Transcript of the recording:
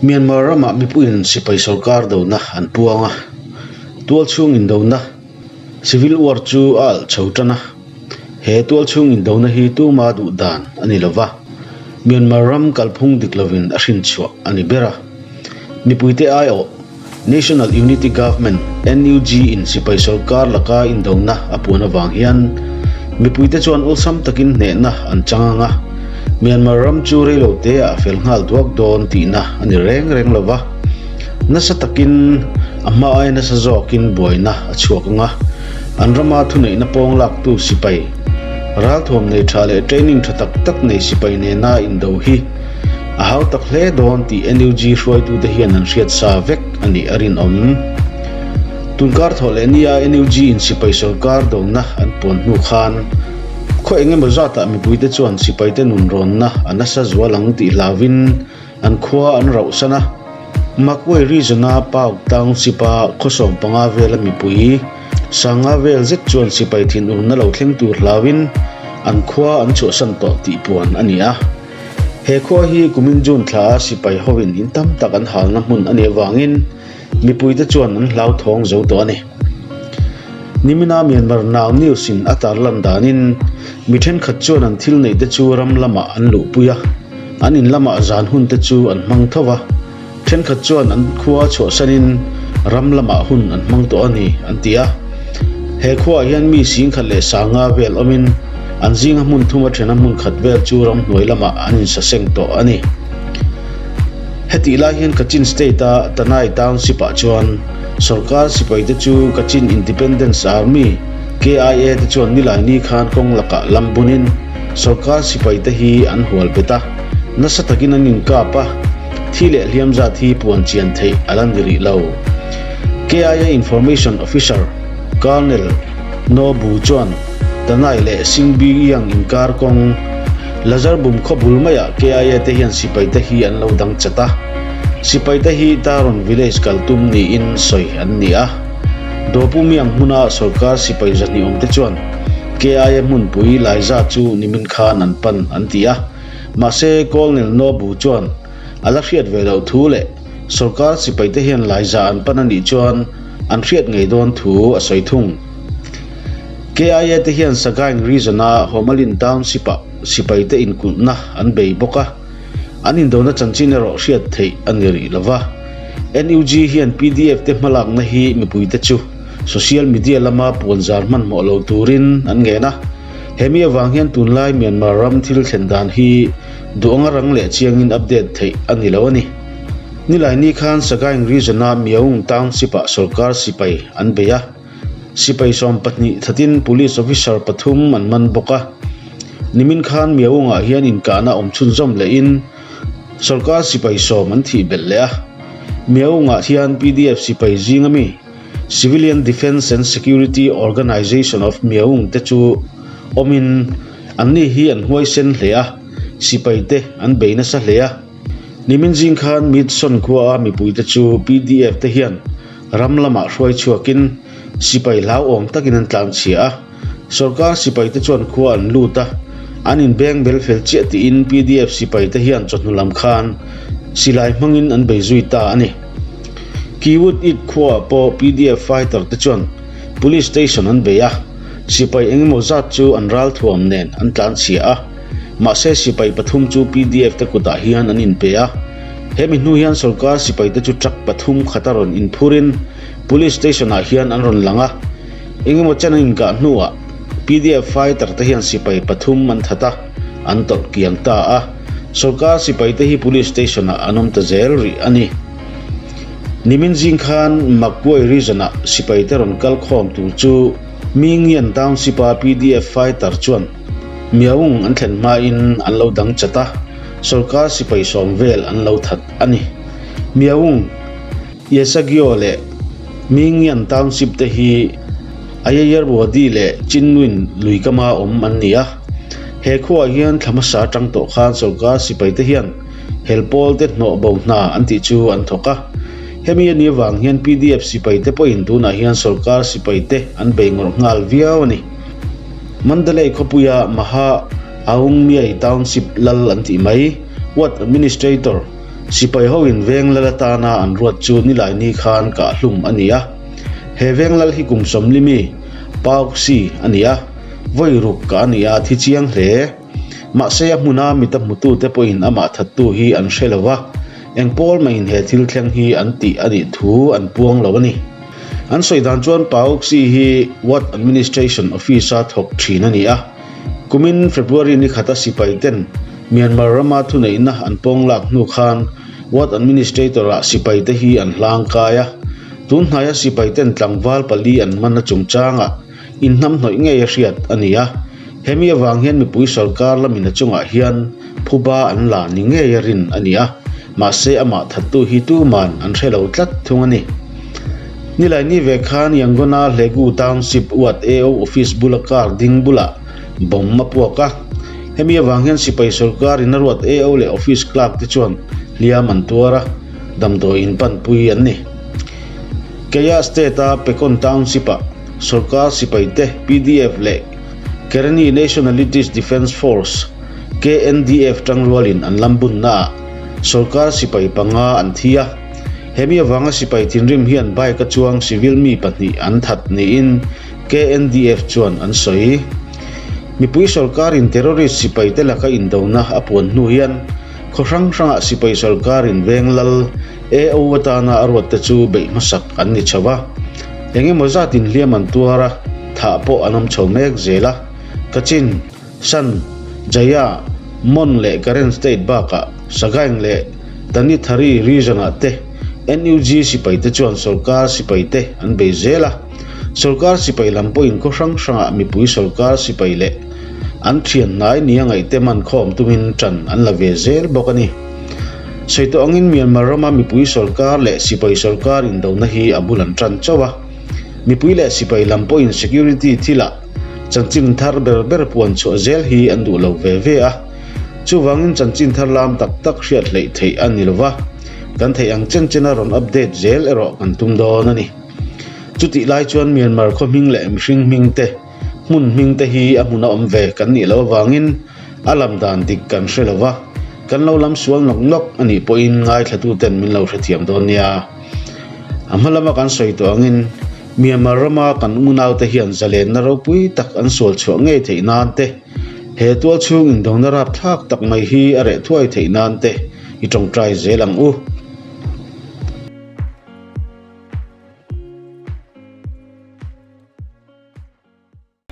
Myanmar ramah mipuiin sipai sorkar dona an puang a, tualchhung indona, civil war, chu a alh chho tan a. He tualchhung indona hi tuma duh dan a ni lova, Myanmar ram kalphung dik lovin a hrinchhuah a ni ber a. Mipuite aiawh, National Unity Government, NUG, in sipai sorkar laka indona a puan avang hian mipuite chuan awlsam takin hnehna an chang ang a, Myanmar ram chu reilo teah a fel nghal duak dawn tihna a ni reng reng lo va. Nasa takin a hma aia nasa zawkin buaina a chhuak ang a, an rama thuneihna pawng laktu sipai, ralthuam nei tha leh training tha tak tak nei sipai nena indo hi A hau tak hle dawn tih NUG hruaitute hian an hriat sa vek a nih a rinawm. Tunkar thawh leh nia NUG in sipai sorkar dona an puan hnu khan khaw eng emaw zatah mipuite chuan sipaite nunrawnna a nasa zual ang tih hlauvin an khua an rauhsan a. Magway region-a Pauk Township-a khaw 15 vela mipui sanga vel zet chuan sipai thinurna lo thleng tur hlauvin an khua an chhuahsan tawh tih puan a ni a. He khua hi kumin June thla a sipai hovin in tam tak an halna hmun a nih avangin mipuite chuan an hlauthawng zo tawh a ni. Nimina Myanmar Now News in a tarlan danin mi thenkhat chuan an thil neih te chu ram lamah an luhpui a, an in lamah zan hun te chu an hmang tho va, thenkhat chuan an khua chhuahsanin ram lamah hun an hmang tawh a ni, an ti a. He khuaah hian mi singkhat leh sanga vel awmin an zinga hmun thum a thena hmun khat vel chu ramhnuai lamah an insaseng tawh a ni. Hetih lai hian Kachin State-a Tanai Township-ah chuan sorkar sipaite chu Kachin Independence Army, KIA, te chuan Nilaini khan kawng lakah lam bunin sorkar sipaite hi an hual bet a. Nasa takin an inkap a, thi leh hliam zat hi puan chian theih a la ni rih lo. KIA Information Officer Colonel No Bu chuan Tanai leh Singbi Iang inkar kawng Lazar Bum khaw bul maiah KIA te hian sipaite hi an lo dang chat a, sipaite hi Taron Village kal tum niin sawi an ni a. Dopu Miang hmuna sorkar sipai zahnih awmte chuan KIA hmunpui Laiza chu nimin khan an pan an ti a. Mahse, Colonel Nobu chuan a la hriat ve loh thu leh sorkar sipaite hian Laiza an pan a nih chuan an hriat ngei dawn thu a sawi thung. KIA te hian Sagaing region-a Homalin Township-ah sipaite inkulhna an bei bawk a, an indona chanchin erawh hriat theih a ni rih lo va. NUG hian PDF te hmalakna hi mipuite chu social media lama puanzar hmanhmawh lo turin an ngen a. Hemi avang hian tunlai Myanmar ram thil thlen dan hi duh anga rang leh chiangin update theih a ni lo a ni. Nilaini khan Sagaing region-a Myaung Township-ah sorkar sipai an bei a, sipai 12 thatin police officer pathum an man bawk a. Nimin khan Myaung-ah hian inkahna awm chhunzawm lehin sorkar sipai sawm an thih belh leh a. Myaung-ah hian PDF sipai zinga mi Civilian Defence and Security Organization of Myaung te chu awmin anni hi an huaisen hle a, sipai te an bei nasa hle a. Nimin zing khan Midson khua a mipuite chu PDF te hian ram lamah hruai chhuakin sipai hlauhawm takin an tlanchhia a, sorkar sipai te chuan khua an lut a, an inbeng bel fel chiah tiin PDF sipai te hian chawhnu lam khan silai hmangin an bei zui ta a ni. Kiwut It khuaah pawh PDF fighter te chuan Police Station an bei a, sipai engemaw zat chu an ralthuam nen an tlanchhia a, mahse sipai pathum chu PDF te kutah hian an inpe a. Hemi hnu hian sorkar sipai te chu truck pathum khata rawn inphurin Police Station ah hian an rawn lang a, engemaw chen an inkah hnuah PDF fighter te hian sipai pathum an that a, an tawlh kiang ta a. Sorkar sipai te hi Police Station ah an awm ta zel rih a ni. Nimin zing khan Magway region-ah sipaite rawn kal khawm tur chu Myingyan Township-a PDF fighter chuan Myaung an thlen hmain an lo dang chat a, sorkar sipai sawm vel an lo that a ni. Myaung, Yesagyo leh Myingyan Township te hi Ayeyarwady leh Chindwin lui kama awm an ni a. He khuaah hian thla hmasa atang tawh khan sorkar sipaite hian Hel pawl te hnawh bo hna an tih chu an thawk a. Hemi a nih avang hian PDF sipai te pawhin tunah hian sorkar sipai te an bei ngawrh nghal viau a ni. Mandalay khawpuia Maha Aung Myay Township lal an tih mai, Ward Administrator, Sipai hoin veng lal atana an ruat chu Nilaini khan kah hlum a ni a. He veng lal hi kum 40 mi, Pauk Si, a ni a, vawi ruk kah a ni a, thi chiang hle. Mahse a hmuna mita hmutute pawhin amah thattu hi an hre lo va, eng pawl mahin he thil thleng hi an tih a nih thu an puang lo a ni. An sawi dan chuan Pauk Si hi Ward Administration Office-a thawk thin a ni a. Kumin February ni khata sipai ten Myanmar rama thuneihna an pawng lak hnu khan Ward Administrator-ah sipai te hi an hlang kai a. Tun hnaia sipai ten tlangval pali an man a chungchangah inhnamhnawih ngei a hriat a ni a. Hemi avang hian mipui sorkar lamin a chungah hian phuba an la ni ngei a rin a ni a. Mahse amah thattu hi tuman an hre lo tlat thung a ni. Nilaini ve khan Yangon-a Hlegu Township Ward AO Office bula car ding bulah bomb a puak a. Hemi avang hian sipai sorkar in a ruat AO leh office clerk te chuan hliam an tuar a, damdawi in panpui an ni. Kaya State-a Pekon Township-ah sorkar sipai te PDF leh Karenni Nationalities Defence Force, KNDF, tangrualin an lambunnaah sorkar sipai panga an thi a. Hemi avanga sipai thinrim hian bike a chuang civil mi pahnih an that niin KNDF chuan an sawi. Mipui sorkarin terrorist sipaite laka indona a puan hnu hian khaw hrang hrangah sipai sorkarin veng lal AO atana a ruatte chu beih hmasak an ni chho a. Eng emaw zat inhliam an tuar a, thah pawh an awm chho mek zel a. Kachin, Shan, Jaya, Mon leh Karen state bakah Sagaing leh Tanithari region-ah te NUG sipaite chuan sorkar sipaite an bei zel a. Sorkar sipai lam pawhin khaw hrang hrangah mipui sorkar sipai leh an thian hnai nia ngaihte man khawm tumin tan an la ve zel bawk a ni. Sawi tawh angin Myanmar rama mipui sorkar leh sipai sorkar indona hi a bul an tan chauh a. Mipui leh sipai lam pawhin security thilah Chanchin thar ber ber puan chhuah zel hi an duh lo ve ve a, chuvangin chanchin thar lam tak tak hriat hleih theih a ni lova, kan theih ang chen chena rawn update zel erawh kan tum dawn a ni. Chutih lai chuan Myanmar khaw hming leh mihring hming te, hmun hming te hi a hmun a awm ve kan nih loh avangin a lam dan dik kan hre lova, kan lo lam sual nawk nawk a nih pawhin ngaithlatuten min lo hrethiam dawn nia. A hma lama kan sawi tawh angin Myanmar rama kan unaute hian zalenna ropui tak an sual chhuah ngei theih nan te, he tual chhung indona rapthlak tak mai hi a reh thuai theih nan te i tawngtai zel ang u.